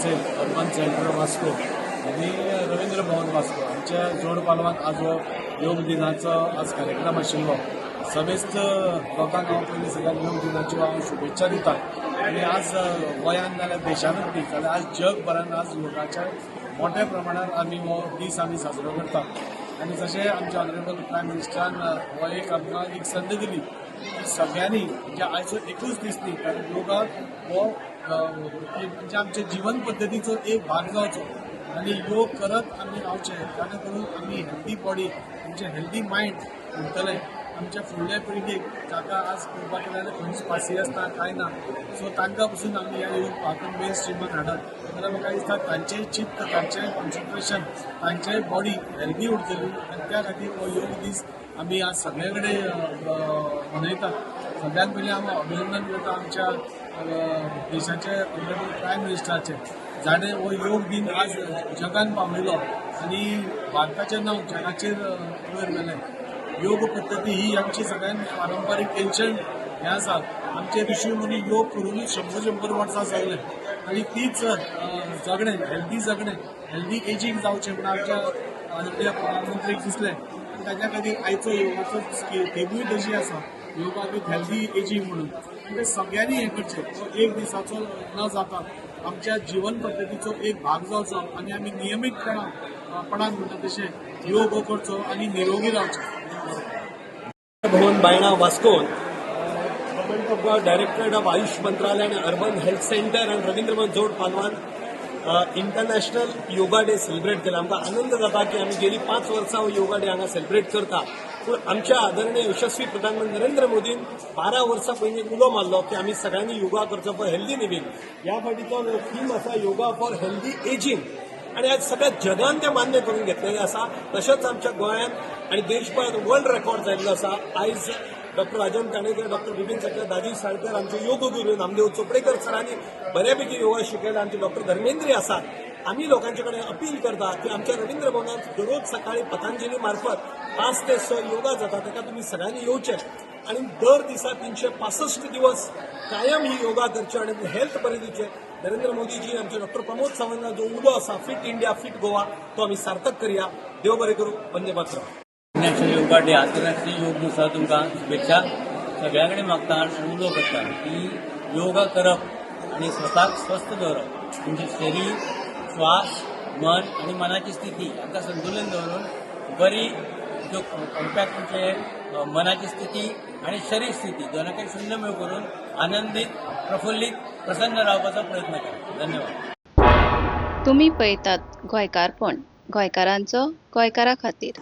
Council Urban Centre Vasco आनी रवींद्र भवन वास्को हांच्या जोड पालवान आज हो योग दिनाचो आज कार्यक्रम आशिल्लो. समेस्त लोकांक हांव पयलीं सगळ्यांक योग दिनाच्यो हांव शुभेच्छा दिता आनी आज गोंयांत जाल्यार देशानूच न्ही जाल्यार आज जगभरान आज योगाच्या मोठ्या प्रमाणात आमी हो दीस आमी साजरो करता. आनी जशें आमच्या ऑनरेबल प्रायम मिनिस्टरान हो एक आमकां एक संद दिली की सगळ्यांनी, म्हणजे आयचो एकूच दीस न्ही, कारण योगा हो म्हणजे आमच्या जिवन पद्दतीचो एक भाग जावचो आनी योग करत आमी रावचे, जाणे करून आमी हेल्दी बॉडी, आमचें हेल्दी मायंड उरतलें. आमच्या फुडल्या पिळगेक, जाका आज पळोवपाक गेल्यार खंयच पासियेंस ना, कांय ना, सो तांकां पसून आमी ह्या योग हातून मेन स्ट्रिमान हाडत जाल्यार म्हाका दिसता तांचें चित्त, तांचें कॉन्सन्ट्रेशन, तांचें बॉडी हेल्दी उरतली. आनी त्या खातीर हो योग दीस आमी आज सगळे कडेन मनयतात. सगळ्यात पयलीं हांव अभिनंदन करता आमच्या देशाचे ऑनरेबल प्रायम मिनिस्टराचे, जाणें हो योग दीन आज जगान पावयलो आनी भारताचें नांव जगाचेर वयर व्हेलें. योग पद्दती ही आमची सगळ्यांत पारंपारीक एन्शंट हें आसा. आमचे ऋषी मुनी योग करुनूच शंबर शंबर वर्सां जगले आनी तीच जगणें, हेल्दी जगणें, हेल्दी एजींग जावचें म्हूण आमच्या आदरणीय प्रधानमंत्रीक दिसलें आनी ताच्या खातीर आयचो योगाचो थिमूय तशी आसा, योगा विथ हेल्दी एजींग म्हणून. म्हणजे सगळ्यांनी हें करचें. तो एक दिसाचो न जाता आमच्या जिवन पद्दतीचो एक भाग जावचो आनी आमी नियमीतपणान म्हणटा तशें योग हो करचो आनी निरोगी रावचें. भवन Baina वास्कोन Government of Goa, Directorate of Ayush मंत्रालय आणि अर्बन हेल्थ सेंटर आणि रवींद्र भवन जोड पालवान इंटरनॅशनल योगा डे सेलिब्रेट केला. आमकां आनंद जाता की आमी गेली 5 वर्सां हो योगा डे हांगा सेलिब्रेट करता. पूण आमच्या आदरणीय यशस्वी प्रधानमंत्री नरेंद्र मोदीन 12 वर्सां पयलीं एक उलो मारलो की आमी सगळ्यांनी योगा करचो फॉर हेल्दी लिव्हिंग. ह्या फावटीचो थीम आसा योगा फॉर हेल्दी एजींग आणि आज सगळ्या जगान ते मान्य करून घेतलेलें आसा. तशेंच आमच्या गोंयांत आनी देशभरात वर्ल्ड रेकॉर्ड जाल्लो आसा. आयज डॉक्टर राजन काणेकर, डॉक्टर बिपीन सकर, दाजी साळकर, आमचे योग गुरू नामदेव चोपडेकर सरांनी बऱ्यापैकी योगा शिकयला. आमचे डॉक्टर धर्मेंद्री आसात. आमी लोकांचे कडेन अपील करता की आमच्या रवींद्र भवनात दररोज सकाळी पतंजली मार्फत 5 ते 6 योगा जाता. ताका तुमी सगळ्यांनी येवचें आणि दर दिसा 365 दिवस कायम ही योगा करची आणि हेल्थ बरी दिवचे. नरेंद्र मोदीजी, आमचे डॉक्टर प्रमोद सावंत जो उलो आसा, फिट इंडिया फिट गोवा, तो आमी सार्थक करया. देव बरें करूं. वंदे मातरम. इंटरनॅशनल योगा डे, आंतरराष्ट्रीय योग दिसा तुमकां शुभेच्छा. सगळ्या कडेन मागता आनी उलो करता की योगा करप आनी स्वताक स्वस्थ दवरप, तुमचें शरीर, श्वास, मन आनी मनाची स्थिती हांकां संतुलन दवरून बरी जो कॉम्पॅक्ट तुमचे मनाची स्थिती आनी शरीर स्थिती दोनाकय शून्यमेव करून आनंदीत, प्रफुल्लीत, प्रसन्न रावपाचो प्रयत्न करा. धन्यवाद. तुमी पळयतात गोंयकारपण, गोंयकारांचो, गोंयकारा खातीर.